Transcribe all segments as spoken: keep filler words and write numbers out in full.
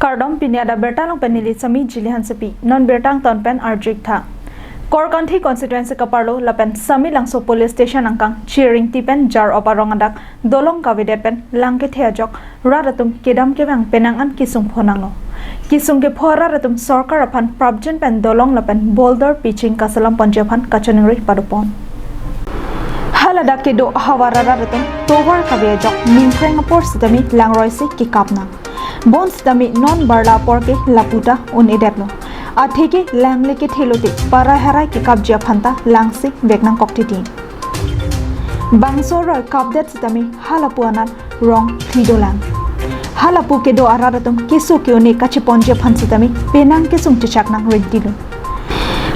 Kardom, pini adap birta along pen neli Sami Jili Hansepi. Non birta angton pen arju-ik tha. Korkanthi constituency kaparlo lapen Samelangso police station angkang Chiringti pen Jar-op arong adak dolong kavedet pen lang kethe ajok rat atum kedam kevang penang an kesung pho nanglo. Kesung kepho arat atum sorkar aphan prapjin pen dolong lapen boulder pitching kaselam ponji aphan kachiningri padopon. Haladak kedo ahavar arat atum tovar kave ajok ningkreng apor sitame langroi si kekap nang. Bon sitame non barla apor ke lapu ta un-edetlo. Atheke lang le kethe lote parai harai kekapji aphan ta lang si vek nangkok titi. Bangso aroi kapdet sitame halapu anat rong phli dolang. Halapu kedo arat atum keso ke-un-e kacheponji aphan sitame penang kesung chechak nang ringtilo.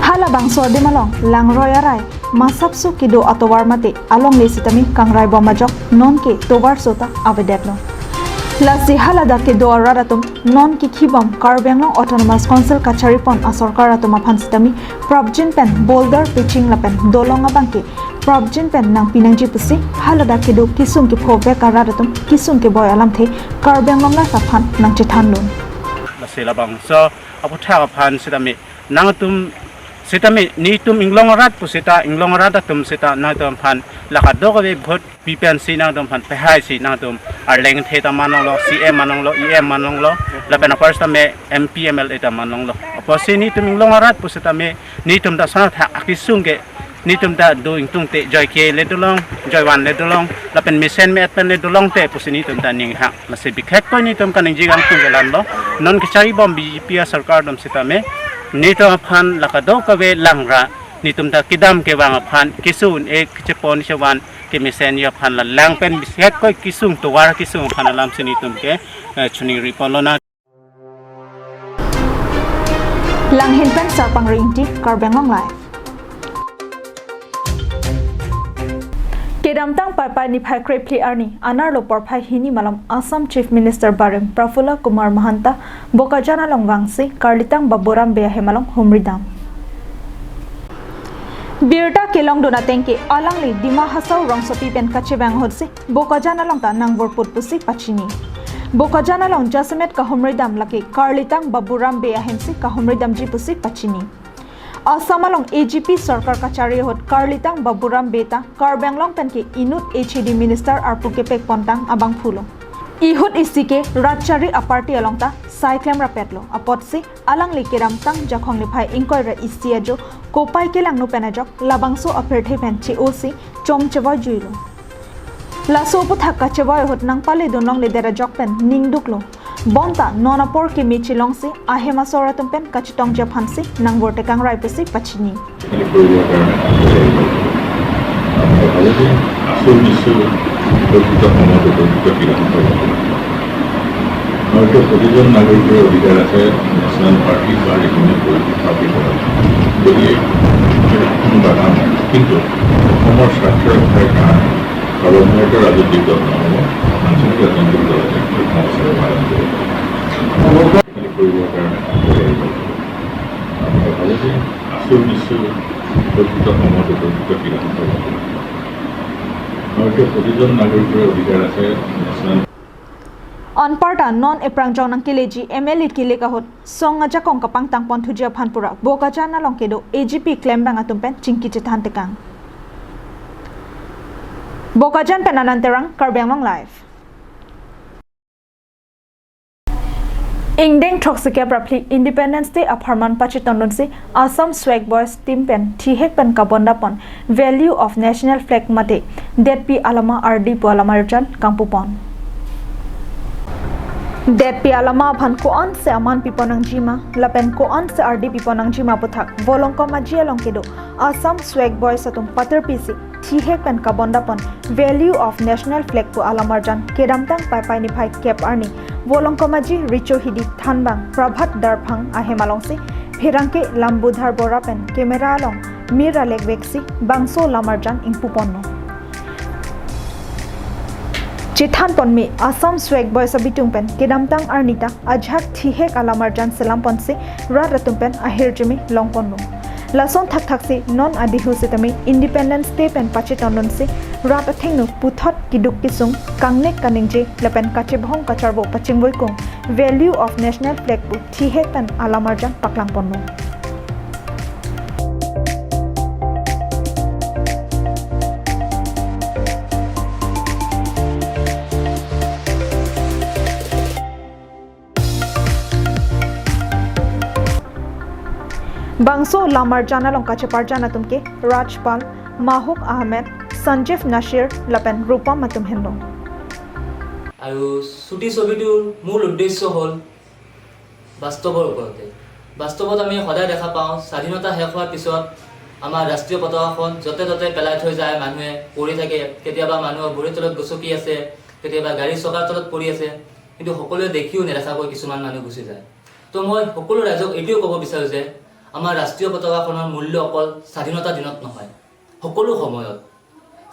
Halabangso adim along langroi arai masapso kedo atovar mate alongle sitame kangrai bom ajok nonke tovarso ta avedetlo. Lasi haladak kedo arat atum nonke khibom Karbi Anglong Autonomous Council kacharipon asorkar atum aphan sitame prapjin pen boulder pitching lapen dolong abangke prapjin pen nangpi nangji pusi haladak kedo kesung kepho vek arat atum kesung keboi alamthe Karbi Anglong Live aphan nangchethanlo. Lasi labangso aputhak aphan sitame nangtum sitame netum inglong arat pusita inglong arat atum sita nangtum aphan la kadokave vote pi pensi nangtum aphan pehai si nangtum arleng the ta man longlo, C M man longlo, E M man longlo, lapen apar sitame M P, M L A ta man longlo. Apotsi netum inglong arat pusitame netum ta sona thak akesung ke netum ta do ingtungte joike le dolong, joivan le dolong, lapen mesen me-et pen le dolongte pusi netum ta ninghang. Lasi bikhektoi netum kaningje kangtung kelanlo. Non kacharibom B J P asorkar atum sitame netum aphan la kadokave langra netum ta kedam kevang aphan keso un-e kechepon chevan kemesen ji aphan la lang pen bikhektoi kesung tovar kesung aphan alam si netum ke, eh, chiningri ponlo na. Langhin pen Sarpang Ringti, Karbi Anglong Live. Kedamtang Paipai niphai krephli arni, anerlo porphai hini malom Assam Chief Minister barim Prafulla Kumar Mahanta Bokajan along vangsi Karlitang Baburam Bey ahem along humridam. Birta kelongdun ateng ke alangli Dima Hasao rongsopi pen kachevang ahutsi Bokajan along ta nangvurput pusi pachini. Bokajan along jasemet kahumridam lake Karlitang Baburam Bey ahemsi kahumridamji pusi pachini. Assam along A G P sorkar kachari ahut Karlitang Baburam Bey ta Karbi Anglong pen ke inut H A D minister arpu kepek pontang abangphulo. Ihut isi ke rat chari aparty along ta sai klem rapetlo. Apotsi alangli kedamtang Jakhong niphai ingkoi ra isi ajo kopai kelangno pen ajok labangso apirthe pen che-osi chom chevoi juilo. Laso aputhak kachevoi ahut nangpaledun longledet ajok pen ningduklo. Bonta non apor keme chelongsi ahem asor atum pen kachetongji aphansi nangvurtekang rai pusi pachini. এই কৰিবৰ কাৰণে আপোনালোকে ভাবে যে আচল নিশ্চয় উপযুক্ত সময়ত উপযুক্ত সিদ্ধান্ত ল'ব। ভাৰতীয় প্ৰতিজন নাগৰিকৰে অধিকাৰ আছে নেশ্যনেল পাৰ্টি বা ৰিজনেল পলিটিক্স পাৰ্টিৰ পৰা যদিয়ে কোনো বাধা নাই, কিন্তু অসমৰ স্বাৰ্থ ৰক্ষাৰ কাৰণে সৰ্বভাৰতীয় ৰাজনৈতিক দল নহ'ব, আঞ্চলিক ৰাজনৈতিক দল এটাই সমস্যাৰ সমাধান কৰিব। কৰিবৰ কাৰণে আপোনালোকে ভাবে যে আচল নিশ্চয় উপযুক্ত সময়ত উপযুক্ত সিদ্ধান্ত ল'ব। ভাৰতীয় প্ৰতিজন নাগৰিকৰে অধিকাৰ আছে national Anparta non eprangjong nangkeleji M L A kilik ahut song ajakong kapangtang ponthuji aphan pura Bokajan along kedo A G P klembang atum pen chingki chethantekang. Bokajan pen Anand Terang, Karbi Anglong Live. Ingdeng throksi kep ra phli Independence Day apharman pachetongdunsi Assam Swag Boys team pen thihek pen kabondapon Value of National Flag mate Detpi Alama Ardi pu alam arjan kangpupon. Detpi Alama aphan ko-ansi aman piponangjima lapen ko-ansi ardi piponangjima aputhak Volongkom Aji along kedo Assam Swag Boys atum patirpisi thihek pen kabondapon Value of National Flag pu alam arjan kedamtang Paipai niphai kep arni Volongkom Aji Richo Hidi thanbang Prabhat Darphang ahem alongsi pherangke Lambudhar Bora pen camera along mir alek veksi bangso lam arjan ingpuponlo. Chethanponme Assam Swag Boys abitung pen kedamtang arni ta ajahak thihek alam arjan selamponsi rat atum pen ahirjume longponlo. Lason thakthaksi non adihu sitame Independence Day pen pachetondunsi rat athengno puthot keduk kesung, kangnek kaningje lapen kachebhong kacharbo pachingvoikung Value of National Flag pu thihek pen alamarjan paklangponlo. Bangso lamarjan along kacheparjan atum ke Rajpal, Mahuk Ahmed, Sanjeev Nasir lapen Rupam atum henlo. আৰু চুটি ছবিটোৰ মূল উদ্দেশ্য হ'ল বাস্তৱৰ ওপৰতে। বাস্তৱত আমি সদায় দেখা পাওঁ, স্বাধীনতা শেষ হোৱাৰ পিছত আমাৰ ৰাষ্ট্ৰীয় পতাকাখন য'তে ত'তে পেলাই থৈ যায়, মানুহে পৰি থাকে। কেতিয়াবা মানুহৰ ভৰিৰ তলত গচকি আছে, কেতিয়াবা গাড়ীৰ চকাৰ তলত পৰি আছে, কিন্তু সকলোৱে দেখিও নেদেখাকৈ কিছুমান মানুহ গুচি যায়। তো মই সকলো ৰাইজক এইটোৱে ক'ব বিচাৰোঁ যে আমাৰ ৰাষ্ট্ৰীয় পতাকাখনৰ মূল্য অকল স্বাধীনতা দিনত নহয়, সকলো সময়ত।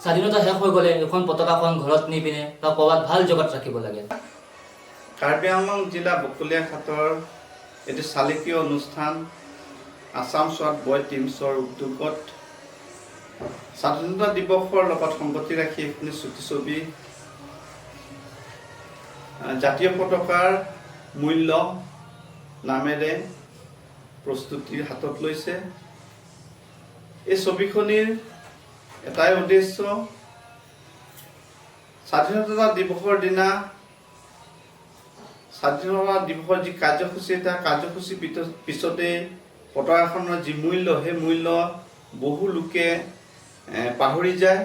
স্বাধীনতা শেষ হৈ গ'লে এইখন পতাকাখন ঘৰত নি পিনে বা ক'ৰবাত ভাল জেগাত ৰাখিব লাগে। কাৰ্বি আংলং জিলা বকলীয়া ঘাটৰ এটি শালকীয় অনুষ্ঠান আছাম ছোৱাট বয় টিমছৰ উদ্যোগত স্বাধীনতা দিৱসৰ লগত সংগতি ৰাখি এখনি চুটি ছবি, আহ, জাতীয় পতাকাৰ মূল্য নামেৰে প্ৰস্তুতি হাতত লৈছে। এই ছবিখনিৰ এটাই উদ্দেশ্য, স্বাধীনতা দিৱসৰ দিনা স্বাধীনতা দিৱসৰ যি কাৰ্যসূচী, এটা কাৰ্যসূচী পিত-, পিছতে পতাকাখনৰ যি মূল্য, সেই মূল্য বহু লোকে, এ, পাহৰি যায়।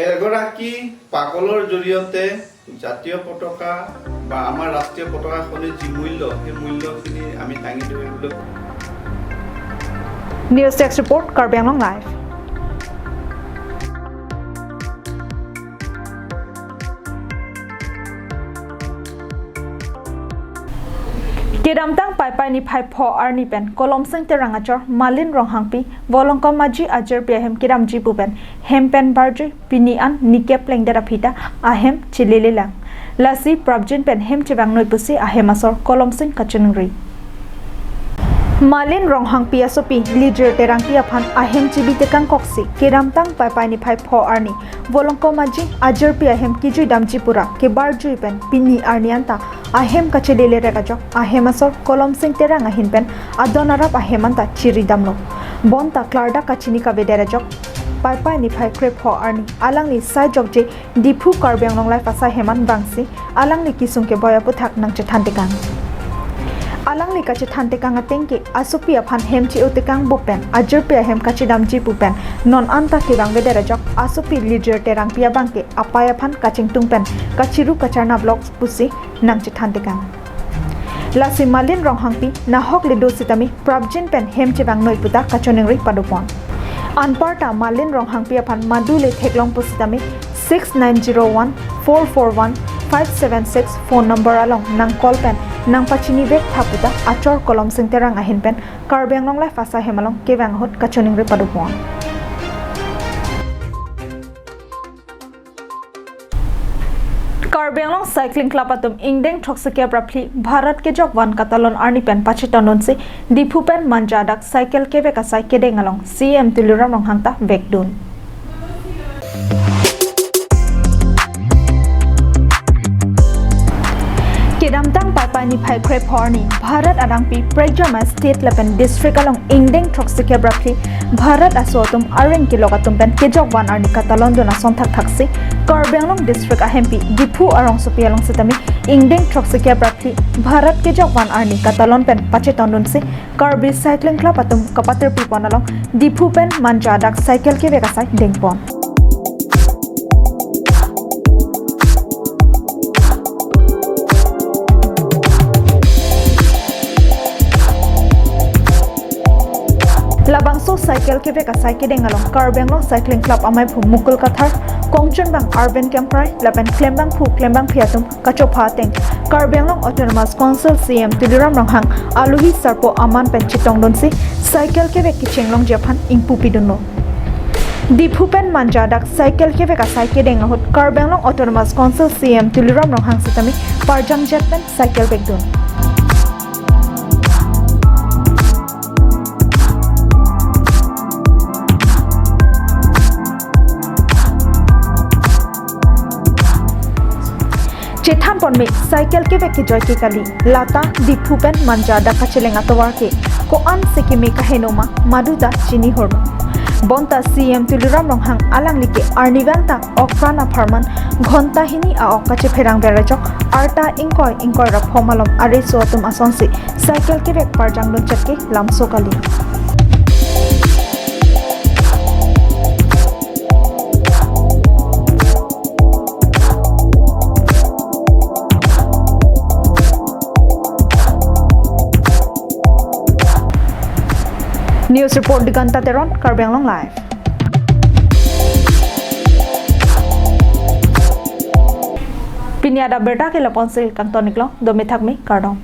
এগৰাকী পাগলৰ জৰিয়তে জাতীয় পতাকা বা আমাৰ ৰাষ্ট্ৰীয় পতাকাখনৰ যি মূল্য, সেই মূল্যখিনি আমি দাঙি ধৰিবলৈ News Desk Report, Karbi Anglong Live. Kedamtang Paipai niphai pho arni pen Kolomsing Terang achor Malin Ronghangpi, Volongkom Aji ajirpi ahem kedamji pu pen hem pen barjui pini an nike plengdet aphi ta ahem chelelelang. Lasi prapjin pen hem chevangnoi pusi ahem asor Kolomsing kachiningri. Malin Ronghangpi asopi Lijir Terangpi aphan ahem chebi tekangkoksi kedamtang Paipai niphai pho arni Volongkom Aji ajirpi ahem kejui damji pura kebarjui pen pini arni anta ahem kachelele rek ajok ahem asor Kolomsing Terang ahin pen adon arap ahem anta chiri damlo. Bonta klardak kachini kavedet ajok Paipai niphai krepho arni alangli sai jokje Diphu Karbi Anglong Live asai hem an vangsi alangli kesung keboi aputhak nangchethan tekang. Alangli kachethan tekang ateng ke asopi aphan hem che-o tekang pu pen ajirpi ahem kachedamji pu pen non anta kevangvedet ajok asopi Lijir Terangpi abang ke apai aphan kachingtung pen kachiru kacharnap lok pusi nangchethan tekang. Lasi Malin Ronghangpi nahok le do sitame prapjin pen hem chevangnoi puta kachiningri padopon. Anparta Malin Ronghangpi aphan madu le theklong pusitame six nine zero one four four one five seven six phone number along nang call pen nang pachinivek tha puta achor Kolomsing Terang ahin pen Karbi Anglong Live asai hem along kevang ahut kachiningri padopon. Karbi Anglong Cycling Club atum ingdeng throksi kep ra phli Bharat kejok van katalon arni pen pachetondunsi Diphu pen Manja adak cycle kevek asai kedeng along C E M Tuliram Ronghang ta vekdun. Kedamtang Paipai niphai krepho arni Bharat adangpi prekjama state lapen district along ingdeng throksi kep ra phli Bharat aso atum areng kelok atum pen kejok van arni katalondun ason thakthaksi Karbi Anglong district ahempi Diphu arongsopi along sitame ingdeng throksi kep ra phli Bharat kejok van arni katalon pen pachetondunsi Karbi Cycling Club atum kapatirpi pon along Diphu pen Manja adak cycle kevek asai dengpon. Labangso cycle kevek asai kedeng along Karbi Anglong Cycling Club amaiphu Mukul Kathar, kongchunbang Arvind Kemprai lapen klembangphu klembangphi atum kachopha ateng Karbi Anglong Autonomous Council C E M Tuliram Ronghang alohi sarpo aman pen chetongdunsi cycle kevek kechenglongji aphan ingpu pidunlo. Diphu pen Manja adak cycle kevek asai kedeng ahut Karbi Anglong Autonomous Council C E M Tuliram Ronghang sitame parjangjet pen cycle vekdun. Chethan ponme cycle kevek kejoike kali, lata Diphu pen Manja dak kacheleng atovar ke ko-an si keme kaheno ma, madu ta chini hor. Bonta C M Tuliram Ronghang alangli ke arni vel ta okpran apharman ghonta hini a-ok kachepherang ver ajok arta ingkoi ingkoi ra pho malom areso atum asonsi cycle kevek parjang lunchet ke lamso kali. News report Diganta Teron, Karbi Anglong Live. Pini adap abirta ke lapu-an si kangton iklo, dome thakme, kardom.